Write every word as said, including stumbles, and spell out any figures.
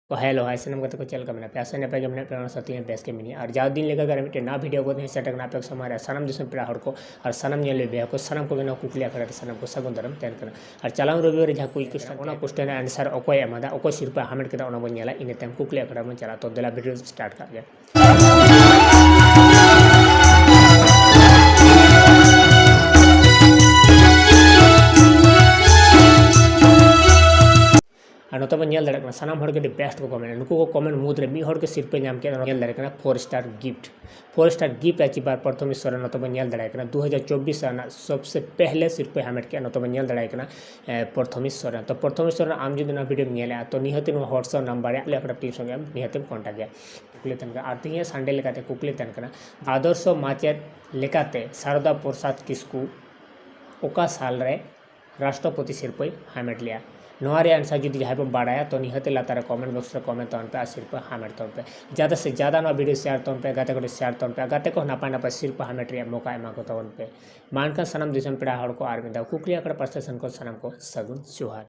ᱠᱚ ᱦᱮᱞᱳ ᱦᱟᱭ ᱥᱟᱱᱟᱢ ᱜᱟᱛᱮ ᱠᱚ, ᱪᱮᱫ ᱞᱮᱠᱟ ᱢᱮᱱᱟᱜ ᱯᱮᱭᱟ? ᱟᱥᱟ ᱱᱟᱯᱟᱭ ᱜᱮ ᱢᱮᱱᱟᱜ ᱯᱮᱭᱟ, ᱚᱱᱟ ᱥᱟᱶᱛᱮ ᱤᱧ ᱵᱮᱥ ᱜᱮ ᱢᱤᱱᱟᱹᱧᱟ᱾ ᱟᱨ ᱡᱟᱣ ᱫᱤᱱ ᱞᱮᱠᱟ ᱜᱮ ᱟᱨ ᱢᱤᱫᱴᱮᱱ ᱱᱟᱣᱟ ᱵᱷᱤᱰᱤᱭᱳ ᱟᱹᱜᱩ ᱠᱟᱛᱮ ᱤᱧ ᱥᱮᱴᱮᱨ ᱠᱟᱱᱟ ᱟᱯᱮ ᱠᱚ ᱥᱟᱢᱟᱝ ᱨᱮ᱾ ᱥᱟᱱᱟᱢ ᱫᱤᱥᱚᱢ ᱯᱮᱲᱟ ᱦᱚᱲ ᱠᱚ ᱟᱨ ᱥᱟᱱᱟᱢ ᱧᱮᱞ ᱵᱚᱭᱦᱟ ᱠᱚ ᱥᱟᱱᱟᱢ ᱠᱚᱜᱮ ᱱᱚᱣᱟ ᱠᱩᱠᱞᱤ ᱟᱠᱷᱲᱟ ᱨᱮ ᱥᱟᱱᱟᱢ ᱠᱚ ᱥᱟᱹᱜᱩᱱ ᱫᱟᱨᱟᱢ ᱛᱟᱦᱮᱱ ᱠᱟᱱᱟ᱾ ᱟᱨ ᱪᱟᱞᱟᱣ ᱨᱚᱵᱤᱵᱟᱨ ᱨᱮ ᱡᱟᱦᱟᱸ ᱠᱩᱭᱤᱡ ᱠᱚᱥᱪᱮᱱ, ᱚᱱᱟ ᱠᱚᱥᱪᱮᱱ ᱨᱮᱱᱟᱜ ᱟᱱᱥᱟᱨ ᱚᱠᱚᱭᱮ ᱮᱢᱟᱫᱟ, ᱚᱠᱚᱭ ᱥᱤᱨᱯᱟᱹ ᱦᱟᱢᱮᱴ ᱠᱮᱫᱟ, ᱚᱱᱟ ᱵᱚᱱ ᱧᱮᱞᱟ᱾ ᱤᱱᱟᱹ ᱛᱟᱭᱚᱢ ᱠᱩᱠᱞᱤ ᱟᱠᱷᱲᱟ ᱵᱚᱱ ᱪᱟᱞᱟᱜᱼᱟ᱾ ᱛᱚ ᱫᱮᱞᱟ ᱵᱷᱤᱰᱤᱭᱳ ᱥᱴᱟᱨᱴ ᱠᱟᱜ ᱜᱮ᱾ ᱟᱨ ᱱᱚᱛᱮ ᱵᱚᱱ ᱧᱮᱞ ᱫᱟᱲᱮᱭᱟᱜ ᱠᱟᱱᱟ, ᱥᱟᱱᱟᱢ ᱦᱚᱲ ᱜᱮ ᱟᱹᱰᱤ ᱵᱮᱥᱴ ᱠᱚ ᱠᱚᱢᱮᱱᱴ᱾ ᱱᱩᱠᱩ ᱠᱚ ᱠᱚᱢᱮᱱᱴ ᱢᱩᱫᱽ ᱨᱮ ᱢᱤᱫ ᱦᱚᱲ ᱜᱮ ᱥᱤᱨᱯᱟᱹ ᱧᱟᱢ ᱠᱮᱫᱟ, ᱧᱮᱞ ᱫᱟᱲᱮᱭᱟᱜ ᱠᱟᱱᱟ four star gift. Four star gift achiever ᱯᱨᱚᱛᱷᱚᱢᱤᱥ ᱥᱚᱨᱮᱱ ᱱᱚᱛᱮ ᱵᱚᱱ ᱧᱮᱞ ᱫᱟᱲᱮᱭᱟᱜ ᱠᱟᱱᱟ᱾ ᱫᱩ ᱦᱟᱡᱟᱨ ᱪᱚᱵᱵᱤᱥ ᱨᱮᱱᱟᱜ ᱥᱚᱵᱥᱮ ᱯᱮᱦᱞᱮ ᱥᱤᱨᱯᱟᱹᱭ ᱦᱟᱢᱮᱴ ᱠᱮᱫᱟ, ᱱᱚᱛᱮ ᱵᱚᱱ ᱧᱮᱞ ᱫᱟᱲᱮᱭᱟᱜ ᱠᱟᱱᱟ ᱮ, ᱯᱨᱚᱛᱷᱚᱢᱤᱥ ᱥᱚᱨᱮᱱ᱾ ᱛᱚ ᱯᱨᱚᱛᱷᱚᱢᱤᱥ ᱥᱚᱨᱮᱱ, ᱟᱢ ᱡᱩᱫᱤ ᱱᱚᱣᱟ ᱵᱷᱤᱰᱤᱭᱳᱢ ᱧᱮᱞᱮᱜᱼᱟ, ᱛᱚ ᱱᱤᱦᱟᱹᱛ ᱱᱚᱣᱟ WhatsApp ᱱᱟᱢᱵᱟᱨ ᱨᱮ ᱟᱞᱮ ᱟᱠᱷᱲᱟ ᱴᱤᱢ ᱥᱚᱸᱜᱮ ᱟᱢ ᱱᱤᱦᱟᱹᱛᱮᱢ ᱠᱚᱱᱴᱟᱠᱴ ᱜᱮᱭᱟ᱾ ᱠᱩᱠᱞᱤ ᱛᱟᱦᱮᱱ ᱠᱟᱱᱟ᱾ ᱟᱨ ᱛᱮᱦᱮᱧᱟᱜ ᱥᱟᱱᱰᱮ ᱞᱮᱠᱟᱛᱮ ᱠᱩᱠᱞᱤ ᱛᱟᱦᱮᱱ ᱠᱟᱱᱟ, ᱟᱫᱚᱨᱥᱚ ᱢᱟᱪᱮᱫ ᱞᱮᱠᱟᱛᱮ ᱥᱟᱨᱚᱫᱟ ᱯᱨᱚᱥᱟᱫᱽ ᱠᱤᱥᱠᱩ ᱚᱠᱟ ᱥᱟᱞ ᱨᱮ ᱨᱟᱥᱴᱨᱚᱯᱚᱛᱤ ᱥᱤᱨᱯᱟᱹᱭ ᱦᱟᱢᱮᱴ ᱞᱮᱜᱼᱟ? ᱱᱚᱣᱟ ᱨᱮᱭᱟᱜ ᱟᱱᱥᱟᱨ ᱡᱩᱫᱤ ᱡᱟᱦᱟᱸᱭ ᱵᱚᱱ ᱵᱟᱲᱟᱭᱟ, ᱛᱚ ᱱᱤᱦᱟᱹᱛ ᱞᱟᱛᱟᱨ ᱨᱮ ᱠᱚᱢᱮᱱᱴ ᱵᱚᱠᱥ ᱨᱮ ᱠᱚᱢᱮᱱᱴ ᱛᱟᱵᱚᱱ ᱯᱮ ᱟᱨ ᱥᱤᱨᱯᱟᱹ ᱦᱟᱢᱮᱴ ᱛᱟᱵᱚᱱ ᱯᱮ᱾ ᱡᱟᱫᱟ ᱥᱮ ᱡᱟᱫᱟ ᱱᱚᱣᱟ ᱵᱷᱤᱰᱤᱭᱳ ᱥᱮᱭᱟᱨ ᱛᱟᱵᱚᱱ ᱯᱮ, ᱜᱟᱛᱮ ᱠᱚ ᱴᱷᱮᱱ ᱥᱮᱭᱟᱨ ᱛᱟᱵᱚᱱ ᱯᱮ, ᱜᱟᱛᱮ ᱠᱚ ᱱᱟᱯᱟᱭ ᱱᱟᱯᱟᱭ ᱥᱤᱨᱯᱟᱹ ᱦᱟᱢᱮᱴ ᱨᱮᱭᱟᱜ ᱢᱚᱠᱟ ᱮᱢᱟ ᱠᱚ ᱛᱟᱵᱚᱱ ᱯᱮ᱾ ᱢᱟ ᱮᱱᱠᱷᱟᱱ ᱥᱟᱱᱟᱢ ᱫᱤᱥᱚᱢ ᱯᱮᱲᱟ ᱦᱚᱲ ᱠᱚ ᱟᱨ ᱢᱤᱫ ᱫᱷᱟᱣ ᱠᱩᱠᱞᱤ ᱟᱠᱷᱲᱟ ᱯᱟᱥᱴᱟ ᱥᱮᱱ ᱠᱷᱚᱱ ᱥᱟᱱᱟᱢ ᱠᱚ ᱥᱟᱹᱜᱩᱱ ᱡᱚᱦᱟᱨ᱾